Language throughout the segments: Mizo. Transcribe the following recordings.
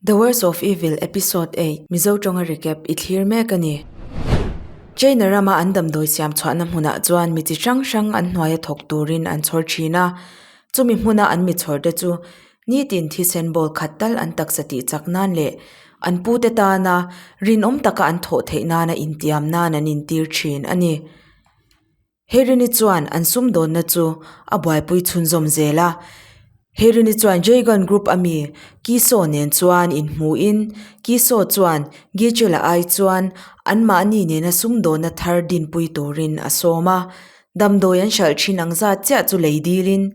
The Words of Evil Episode 8 Mizo tawnga recap i thlir mek a ni. China rama an damdawi siam chhuahna hmunah chuan mi chi hrang hrang an hnuaia thawk turin an chhawr thin a. Chumi hmuna an mi chhawrte chu nitin thisen ball khat tal an taksa tih chak nan leh an pute tana rinawm taka an thawh theih nana intiam nan an intir thin a ni. Herini chuan an sumdawnna chu a buaipui chhunzawm zel a. Herini chuan Jaegon Group a mi Kiso nen chuan inhmuhin Kiso chuan Gichula ai chuan anmahni nena sumdawnna thar dinpui turin a sawm a. Damdawi an hralh thin ang zat chiah chu lei dilin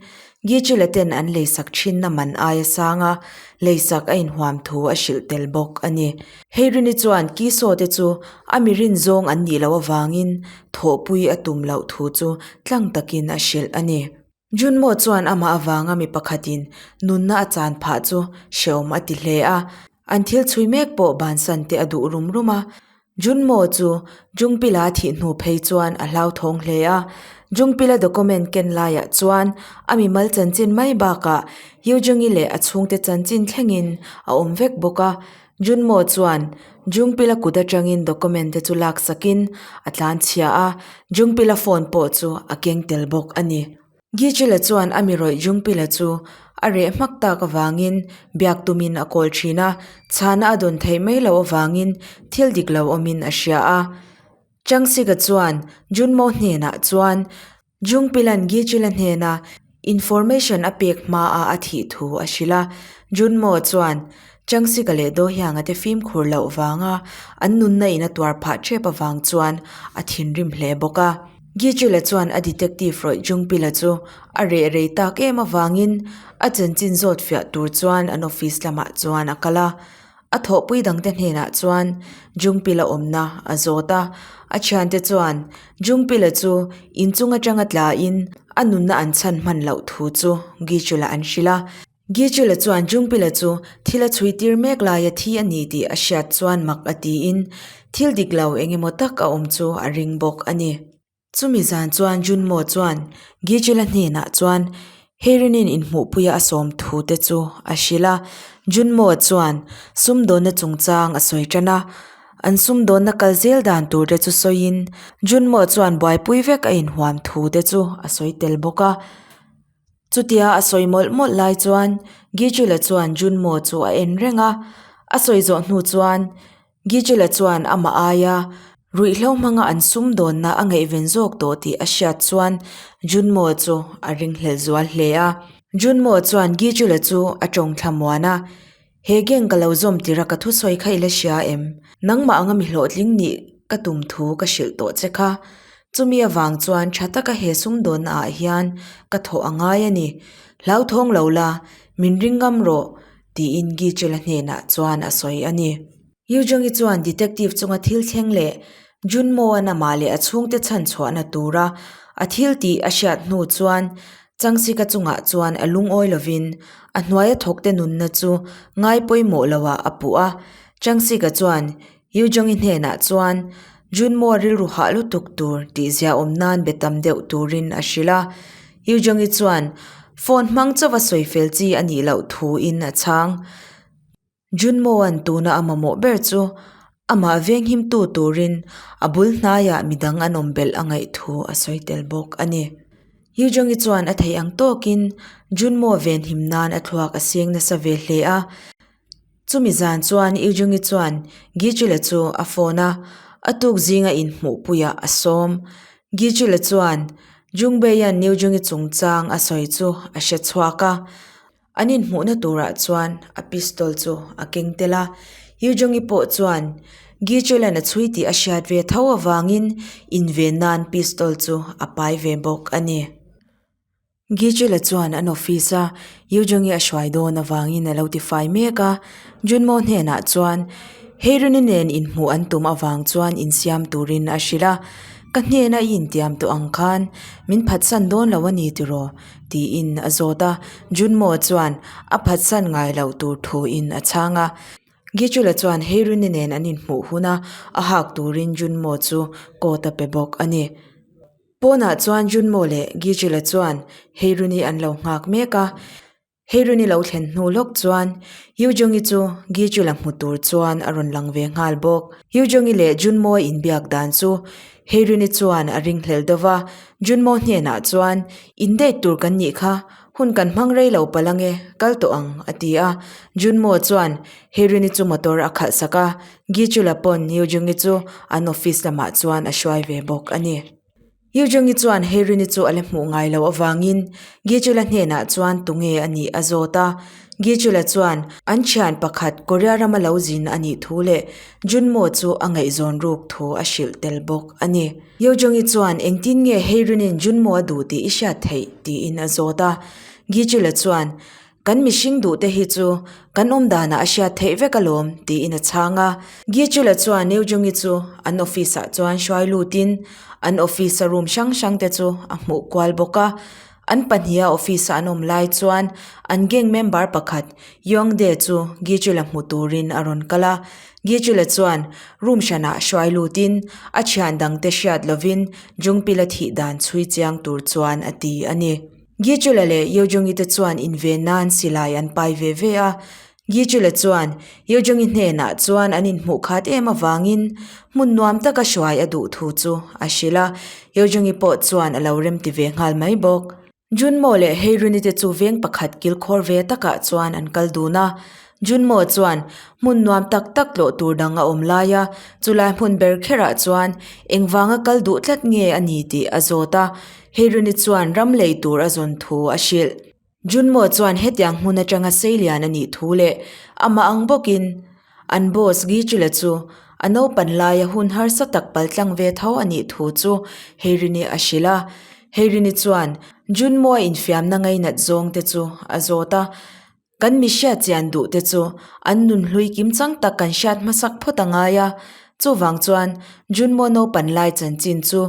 Gichula ten an leisak thinna man aia sanga leisak a inhuam thu a hrilh tel bawk a ni. Heirini chuan Kiso te chu a mi rinzawng an nih loh avangin thawhpui a tum loh thu chu tlang takin a hrilh a ni. Junmo chuan amah avanga mi pakhatin nunna a chan phah chu hrehawm a ti hle a, an thil chhui mek pawh bansan te a duh rum rum a. Junmo chu Jungpila thih hnu phei chuan a hlauthawng hle a, Jungpila document ken laiah chuan a mimal chanchin mai bakah Yujungi leh a chhungte chanchin thlengin a awm vek bawk a, Junmo chuan Jungpila kut atangin document te chu laksakin a tlanchhia a, Jungpila phone pawh chu a keng tel bawk a ni. Gichila chuan a mi rawih Jungpila chu a reh hmak tak avangin biak tumin a kawl thin a, chhana a dawn theih mai loh avangin thil dik lo awmin a hria a. Changsika chuan Junmo hnenah chuan Jungpilan Gichila hnena information a pek hmaa a thih thu a hrilh a. Junmo chuan Changsika leh Dohyanga te fimkhur loh vanga an nunna in a tuar phah tep avang chuan a thinrim hle bawk a. Gichila chuan a detective rawih Jungpila chu a reh rei tak em avangin a chanchin zawt fiah tur chuan an office lamah chuan a kal a. A thawhpui dangte hnenah chuan Jungpila awmna a zawt a, a thiante chuan Jungpila chu inchung atanga tlain a nunna an chhan hman loh thu chu Gichula an hrilh a. Gichula chuan Jungpila chu thil a chhui tir mek laia thi a ni tih a hriat chuan mak a tiin thil dik lo eng emaw tak a awm chu a ring bawk a ni. Chumi zan chuan Junmo chuan Gijela hnenah chuan Heirinin inhmuhpuia a sawm thu te chu a hrilh a. Junmo chuan sumdawnna chungchang a sawi tan a, an sumdawnna kal zel dan tur te chu sawiin Junmo chuan buaipui vek a inhuam thu te chu a sawi tel bawk a. Chutia a sawi mawlh mawlh lai chuan Gijela chuan Junmo chu a en reng a, a sawi zawh hnu chuan Gijela chuan amah aia ruihhlo hmanga an sumdawnna a ngaihven zawk tawh tih a hriat chuan Junmo chu a ringhlelh zual hle a. Junmo chuan Gijela chu a tawng thla muan a, He gang ka lo zawm tir a ka thusawi kha i la hria em? Nangmah anga mi hlawhtling nih ka tum thu ka hrilh tawh che kha. Chumi avang chuan tha taka he sumdawnna ah hian ka thawh a ngai a ni. Hlauthawng lo la, min ring ngam rawh. Tiin Gichela hnenah chuan a sawi a ni. Yu Jung-i chuan detective chunga thil thleng leh Jun Mo-a'n amah leh a chhungte chhan chhuahna tura a thil tih a hriat hnu chuan Changsika chungah chuan a lungawi lovin a hnuaia thawkte nunna chu ngai pawimawh loah a puh a. Changsika chuan Yu Jung-i hnenah chuan Jun Mo-a rilru hah lutuk tur tih ziaawm nan be tam deuh turin a hrilh a. Yu Jung-i chuan phone hmang chauha sawi fel chi a nih loh thuin a chhang. Junmo-a'n tuna a mamawh ber chu amah venghimtu turin a bul hnaiah midang an awm belh a ngaih thu a sawi tel bawk a ni. Yu Jung-i chuan a theih ang tawkin Junmo venhim nan a thluak a seng nasa ve hle a. Chumi zan chuan Yu Jung-i chuan Gi-chul-a chu a phone a, a tuk zinga inhmuhpuiah a sawm. Gi-chul-a chuan Jung-bei-a'n Yu Jung-i chungchang a sawi chu a hre chhuak a. An inhmuhna turah chuan a pistol chu a keng tel a, Yu Jung-i pawh chuan Gi Chul-a'n a chhui tih a hriat ve tho avangin inven nan pistol chu a pai ve bawk a ni. Gi Chul-a chuan an office a Yu Jung-i a hruai dawn avangin a lo tifai mek a, Junmo hnenah chuan Heiruni nen inhmuh an tum avang chuan insiam turin a hrilh a, Ka hnena i intiam tawh ang khan min phatsan dawn lo a ni tiraw? Tiin a zawt a, Junmo chuan a phatsan ngai loh tur thuin a chhang a. Gichula chuan Heiruni nen an inhmuh huna a hak turin Junmo chu coat a pe bawk a ni. Pawnah chuan Junmo leh Gichula chuan Heiruni an lo nghak mek a. Heiruni lo thlen hnu lawk chuan Yu Jung-i chu Gi Chul-a hmu tur chuan a rawn lang ve nghal bawk. Yu Jung-i leh Junmo inbiak dan chu Heiruni chuan a ringhlel deuh va, Junmo hnenah chuan, In date tur kan nih kha, hun kan hmang rei lo palh ange, kal tawh ang, a ti a. Junmo chuan Heiruni chu motor a khalh sak a, Gi Chul-a pawn Yu Jung-i chu an office lamah chuan a hruai ve bawk a ni. Yu Jung-i chuan Herin-i chu a la hmuh ngai loh avangin Gi Chul-a hnenah chuan tunge a nih a zawt a. Gi Chul-a chuan an thian pakhat Korea rama lo zin a nih thu leh Junmo chu a ngaihzawn ruk thu a hrilh tel bawk a ni. Yu Jung-i chuan engtin nge Herin-in Junmo a duh tih i hriat theih tiin a zawt a. Gi Chul-a chuan Kan mihring duhte hi chu kan awm danah a hriat theih vek alawm, tiin a chhang a. Gichula chuan Neujungi chu an office ah chuan hruai lutin an office a room hrang hrang te chu a hmuh kual bawk a. An pahniha office a an awm lai chuan an gang member pakhat Yongde chu Gichula hmu turin a rawn kal a. Gichula chuan room hranah hruai lutin a thian dangte hriat lovin Jungpila thih dan chhui chiang tur chuan a ti a ni. Gichula leh Yeojungi te chuan inven nan silai an pai ve ve a. Gichula chuan Yeojungi hnenah chuan an inhmuh khat em avangin hmun nuam taka hruai a duh thu chu a hrilh a, Yeojungi pawh chuan a lo remti ve nghal mai bawk. Junmo leh Heiruni te chu veng pakhat kilkhawr ve takah chuan an kal dun a. Junmo chuan hmun nuam tak tak tlawh tur dang a awm lai a, chulai hmun ber kherah chuan engvanga kal duh tlat nge a ni tih a zawt a. Heiruni chuan ram lei tur a zawn thu a hrilh. Junmo chuan hetiang hmun atanga seilian a nih thu leh amah ang bawkin an boss Gichula chu a naupan laia hun harsa tak paltlang ve tho a nih thu chu Heirini a hrilh a. Heirini chuan Junmo a infiamna ngainat zawng te chu a zawt a. Kan mi hriat chian duh te chu an nunhlui kim chang tak kan hriat hmasak phawt a ngai a, chuvang chuan Junmo naupan lai chanchin chu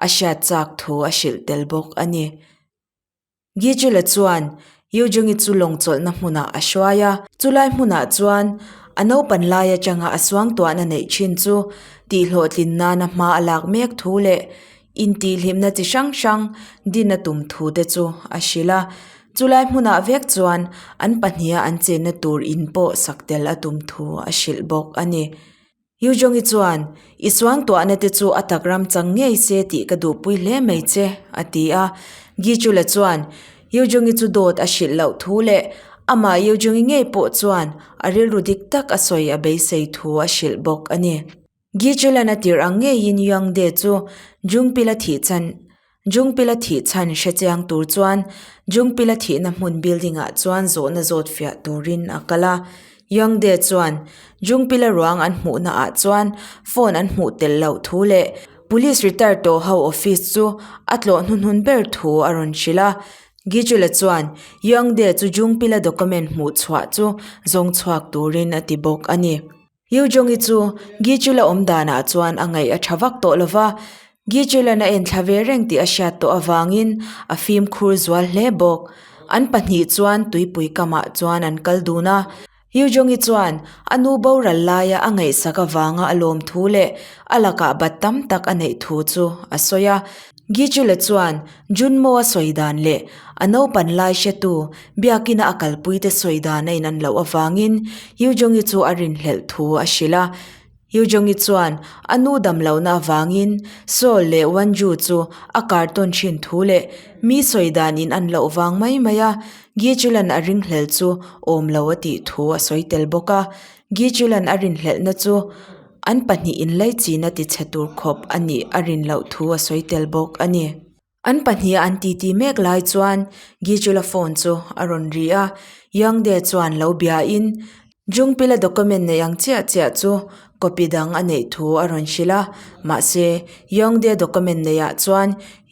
a hriat chak thu a hrilh tel bawk a ni. Gijula chuan Yujungi chu lawng chawlhna hmunah a hruai a, chulai hmunah chuan a naupan lai atanga a suangtuahna neih thin chu tihhlawhtlin nana hma a lak mek thu leh Intihhlimna chi hrang hrang din a tum thu te chu a hrilh a, chulai hmunah vek chuan an pahniha an chenna tur in pawh sak tel a tum thu a hrilh bawk a ni. Yu Jong-i chuan, I suangtuahna te chu a tak ram chang ngei se tih ka duhpui hle mai che, a ti a. Gi Chula chuan Yu Jong-i chu dawt a hrilh loh thu leh amah Yu Jong-i ngei pawh chuan a rilru dik tak a sawi a beisei thu a hrilh bawk a ni. Gichulan a tirh ang ngeiin Yangde chu Jungpila thih chhan Jungpila thih chhan hre chiang tur chuan Jungpila thihna hmun building ah chuan zawhna zawt fiah turin a kal a. Yangde chuan Jungpila ruang an hmuhna ah chuan phone an hmuh tel loh thu leh Police retired tawh ho office chu a tlawh hnuhnun ber thu a rawn hrilh a. Gichula chuan Yangde chu Jungpila document hmuh chhuah chu zawng chhuak turin a ti bawk a ni. Yu Jong-i chu Gi Chul-a awm danah chuan a ngaih a tha vak tawh lo va, Gi Chul-a'n a enthla ve reng tih a hriat tawh avangin a fimkhur zual hle bawk. An pahnih chuan tuipui kamah chuan an kal dun a. Yu Jong-i chuan a nu boral laia a ngaihsak avanga a lawm thu leh a lakah bat tam tak a neih thu chu a sawi a. Gichula chuan Junmo a sawi dan leh a naupan lai hretu biakina a kalpuite sawi dan a inan loh avangin Yu Jong-i chu a rinhlelh thu a hrilh a. Yu Jong-i chuan a nu dam lohna avangin Seoul leh Wonju chu a kartawn thin thu leh mi sawi dan in an loh vang mai mai a, Gichulan a ringhlel chu awm lo a tih thu a sawi tel bawk a. Gichulan a rinhlelhna chu An pahnih inlaichin a tichhe tur khawp a nih a rin loh thu a sawi tel bawk a ni. An pahniha an titi mek lai chuan Gichula phone chu a rawn ri a, Youngde chuan lo biain Jungpila document neih ang chiah chiah chu copy dang a neih thu a rawn hrilh a, mahse Youngde document neihah chuan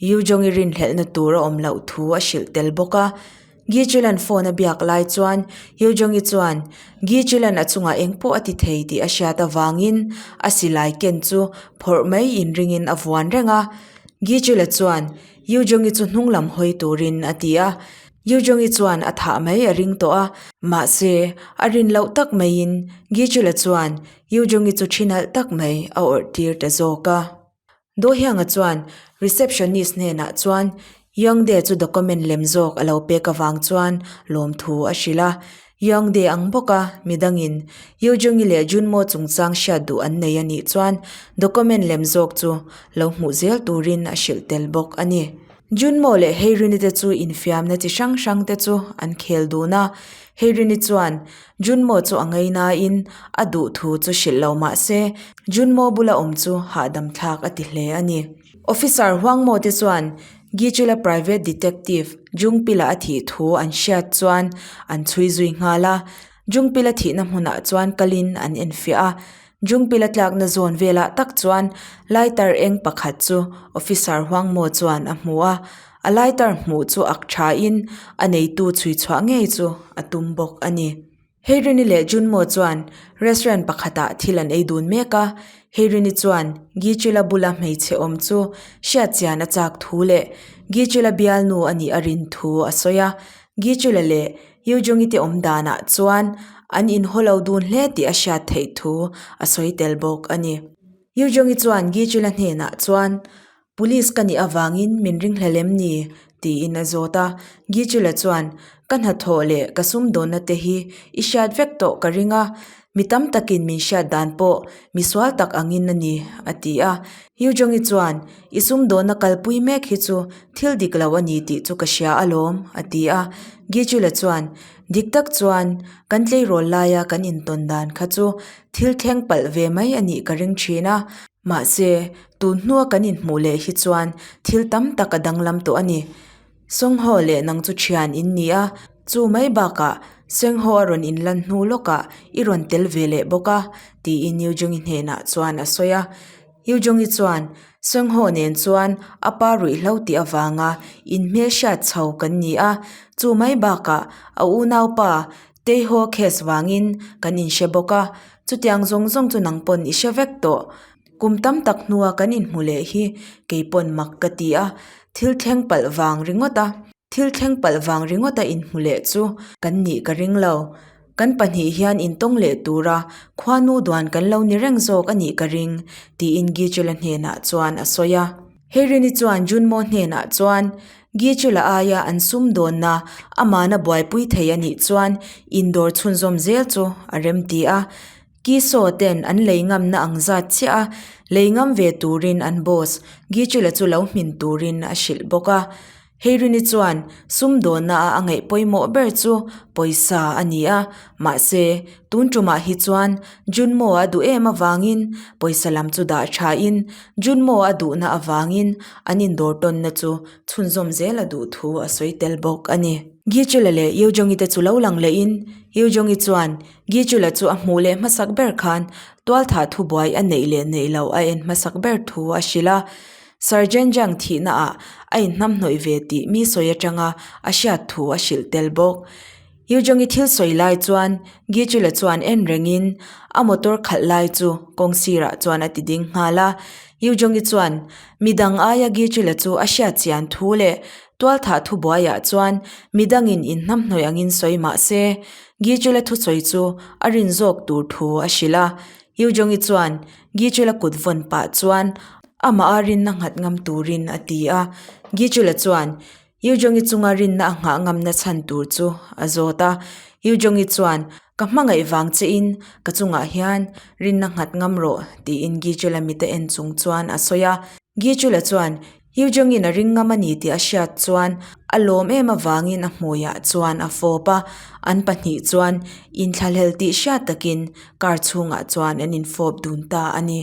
Yu Jong-i rinhlelhna tur a awm loh thu a hrilh tel bawk a. Gi Chulan phone a biak lai chuan Yu Jong-i chuan Gi Chulan a chungah eng pawh a ti thei tih a hriat avangin a silai ken chu phawrh mai inringin a vuan reng a. Gi Chula chuan Yu Jong-i chu hnung lam hawi turin a ti a. Yu Jong-i chuan a thah mai a ring tawh a, mahse a rin loh tak maiin Gi Chula chuan Yu Jong-i chu thinalh tak mai a awrh tir ta zawk a. Dohianga chuan receptionist hnenah chuan Youngdae chu document lem zawk a lo pek avang chuan lawmthu a hrilh a. Youngdae ang bawka midangin Yoo-jung-i leh Junmo chungchang hriat duh an nei a nih chuan document lem zawk chu lo hmuh zel turin a hrilh tel bawk a ni. Junmo leh Heirini te chu infiamna chi hrang hrang te chu an khel dun a, Heirini chuan Junmo chu a ngainain a duh thu chu hrilh lo mah se Junmo bula awm chu hahdam thlak a ti hle a ni. Officer Huangmo te chuan Gichula private detective Jungpila a thih thu an hriat chuan an chhui zui nghal a, Jungpila thihna hmunah chuan kalin an enfiah a, Jungpila tlakna zawn velah tak chuan lighter eng pakhat chu Officer Huangmo chuan a hmu a, a lighter hmuh chu ak thain a neitu chhui chhuah ngei chu a tum bawk a ni. Heirini leh Junmo chuan restaurant pakhatah thil an ei dun mek a, Heirini chuan Gichula bula hmeichhe awm chu hriatchian a chak thu leh Gichula bialnu a nih a rin thu a sawi a, Gichula leh Yujungi te awm danah chuan an inhaw lo dun hle tih a hriat theih thu a sawi tel bawk a ni. Yujungi chuan Gichula hnenah chuan Police ka nih avangin min ringhlel em ni? tiin a zawt a. Gichula chuan, Ka hnathawh leh ka sumdawnna te hi i hriat vek tawh ka ring a, mi tam takin min hriat dan pawh misual tak angin a ni, a ti a. Yujong-i chuan, I sumdawnna kalpui mek hi chu thil dik lo a ni tih chu ka hria alawm, a ti a. Gichula chuan, Dik tak chuan, kan tleirawl laia kan intawn dan kha chu thil thleng palh ve mai a nih ka ring thin a. Mahse, tun hnua kan inhmuh leh hi chuan thil tam tak a danglam tawh a ni. Sawngho leh nang chu thian in ni a, chu mai bakah Sengho a rawn inlan hnu lawkah i rawn tel ve leh bawk a, tiin Yu Jungi hnenah chuan a sawi a. Yu Jungi chuan, Sengho nen chuan a pa ruihhlo tih avanga inhmelhriat chho kan ni a, chu mai bakah a unaupa Teiho case vangin kan inhre bawk a, chutiang zawng zawng chu nang pawn i hre vek tawh. Kum tam tak hnua kan inhmu leh hi kei pawn mak ka ti a, thil thleng palh vang ringawt a, thil thleng palh vang ringawt a inhmu leh chu kan nih ka ring lo. Kan pahnih hian intawng leh tura khuanu duan kan lo ni reng zawk a nih ka ring, tiin Gichula hnenah chuan a sawi a. Heirini chuan Junmo hnenah chuan Gichula aia an sumdawnna amana buaipui thei a nih chuan indawr chhunzawm zel chu a remti a. Kisaw ten an lei ngamna ang zat chiah a, lei ngam ve turin an boss Gichula chu lo hmin turin a hrilh bawk a. Heirini chuan sumdawnna a a ngaih pawimawh ber chu pawisa a ni a, mahse tun tumah hi chuan Junmo a duh em avangin pawisa lam chu dah thain Junmo a duhna avangin an indawr tawnna chu chhunzawm zel a duh thu a sawi tel bawk a ni. Gichula leh Yujong-i te chu lo lang lehin Yujong-i chuan Gichula chu a hmuh leh hmasak ber khan tualthah thubuai a neih leh neih loh a en hmasak ber thu a hrilh a. Sergeant Jang thihna ah a inhnamhnawih ve tih mi sawi atanga a hriat thu a hrilh tel bawk. Yujong-i thil sawi lai chuan Gichula chuan en rengin a motor khalh lai chu kawng sirah chuan a ti ding nghal a. Yujong-i chuan midang aia Gichula chu a hriat chian thu leh tualthah thubuaiah chuan midangin inhnamhnawih angin sawi mah se Gichula thusawi chu a rin zawk tur thu a hrilh a. Yujong-i chuan Gichula kut vawn pah chuan amah a rinna nghat ngam turin a ti a. Gichula chuan Yujong-i chunga rinna a nghah ngamna chhan tur chu a zawt a. Yujong-i chuan, Ka hmangaih vang chein ka chungah hian rinna nghat ngam rawh, tiin Gichula mit a en chung chuan a sawi a. Gichula chuan Yujong-in a ring ngam a ni tih a hriat chuan a lawm em avangin a hmuiah chuan a fawp a, an pahnih chuan inthlahlel tih hriat takin car chhungah chuan an infawp dun ta a ni.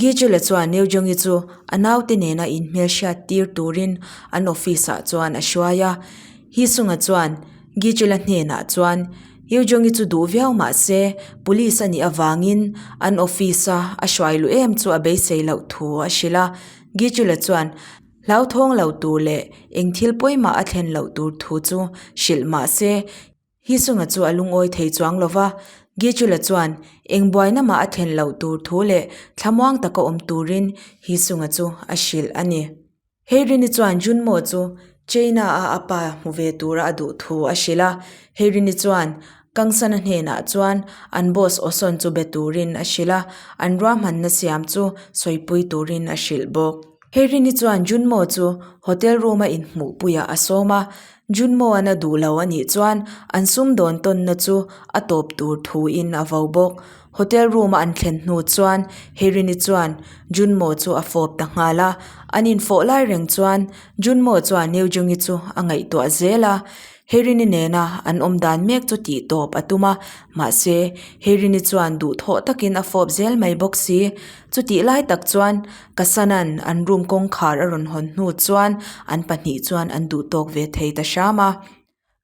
Gichula chuan Yujong-i chu a naute nena inhmelhriat tir turin an office ah chuan a hruai a, Hisunga chuan Gichula hnenah chuan Yujong-i chu duh viau mah se police a nih avangin an office a a hruai luh em chu a beisei loh thu a hrilh a. Gichula chuan hlauthawng lo tur leh eng thil pawimah a thlen loh tur thu chu hrilh mah se Hisunga chu a lungawi thei chuang lo va. Gichula chuan eng buaina mah a thlen loh tur thu leh thlamuang taka awm turin Hisunga chu a hrilh a ni. Heirini chuan Junmo chu China-a a pa hmu ve tura a duh thu a hrilh a. Heirini chuan Kangsana hnenah chuan an boss Oson chu be turin a hrilh a, an ruahmanna siam chu sawipui turin a hrilh bawk. Heirini chuan Junmo chu hotel room a inhmuhpuiah a sawm a, Junmo-an a duh lo a nih chuan an sumdawn tawnna chu a tawp tur thuin a vo bawk. Hotel room a an thlen hnu chuan Heirini chuan Junmo chu a fawp ta nghal a, an infawh lai reng chuan Junmo chuan Neujungi chu a ngaihtuah zel a. Heirini nena an awm dan mek chu tih tawp a tum a, mahse Heirini chuan duhthawh takin a fawp zel mai bawk si. Chutih lai tak chuan Kasanan an room kawngkhar a rawn hawn hnu chuan an pahnih chuan an duh tawk ve thei ta hram a.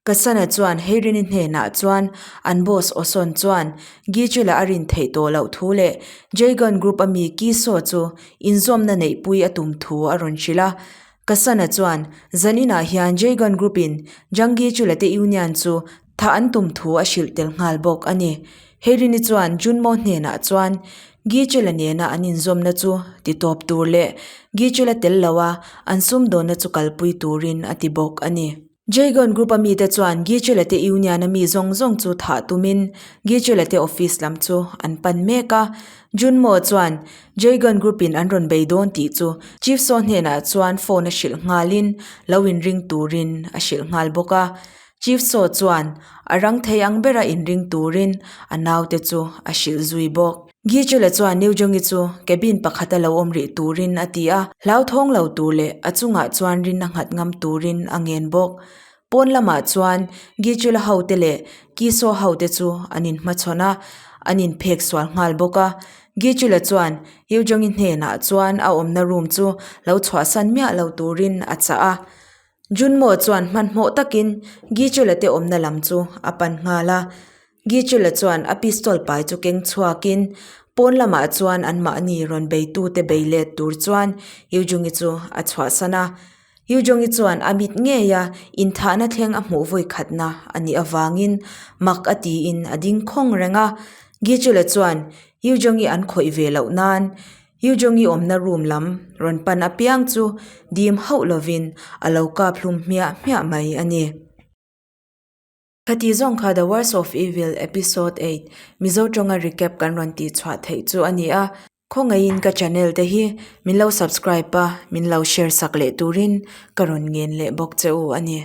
Kasana chuan Heirini hnenah chuan an boss Oson chuan Gichula a rin theih tawh loh thu leh Jaygon group ami Kiso chu inzawmna neihpui a tum thu a rawn hrilh a. Kasana chuan zaninah hian Jaygon group in Janggi Chula te union chu Thah an tum thu a hrilh tel nghal bawk a ni. Heirini chuan Junmo hnenah chuan Gichula nena an inzawmna chu ti tawp tur leh Gichula tel loa an sumdawnna chu kalpui turin a ti bawk a ni. Jaygon Group a mite chuan Gichula te union a mi zawng zawng chu thah tumin Gichula te office lam chu an pan mek a. Junmo chuan Jaygon Group in an rawn bei dawn tih chu Chief Saw hnenah chuan phone a hrilh nghalin lo inring turin a hrilh nghal bawk a. Chief Saw chuan a rang thei ang bera inring turin a naute chu a hrilh zui bawk. Gichula chuan New Jongi chu cabin pakhata lo awm rih turin a ti a, hlauthawng lo tur leh a chungah chuan rin a nghat ngam turin a ngen bawk. Pawn lamah chuan Gichula hote leh Kisaw hote chu an inhmachhawn a, an inphek sual nghal bawk a. Gichula chuan New Jongi hnenah chuan a awmna room chu lo chhuahsan miah lo turin a chah a. Junmo chuan hmanhmawh takin Gichula te awmna lam chu a pan nghal a. Gichula chuan a pistol pai chu keng chhuakin pawn lamah chuan anmahni rawn beitute bei let tur chuan Yujungi chu a chhuahsan a. Yujungi chuan a mit ngeia inthahna thleng a hmuh vawi khatna a nih avangin mak a tiin a ding khawng reng a. Gichula chuan Yujungi an khawih ve loh nan Yu Jong-i awmna room lam rawn pan apiang chu dim hauh lovin a lo kap hlum hmiah hmiah mai a ni. Khati zawng kha The Worst of Evil Episode 8 Mizo tawnga recap kan rawn tih chhuah theih chu a ni a, khawngaihin ka channel te hi min lo subscribe a, min lo share sak leh turin ka rawn ngen leh bawk che u a ni.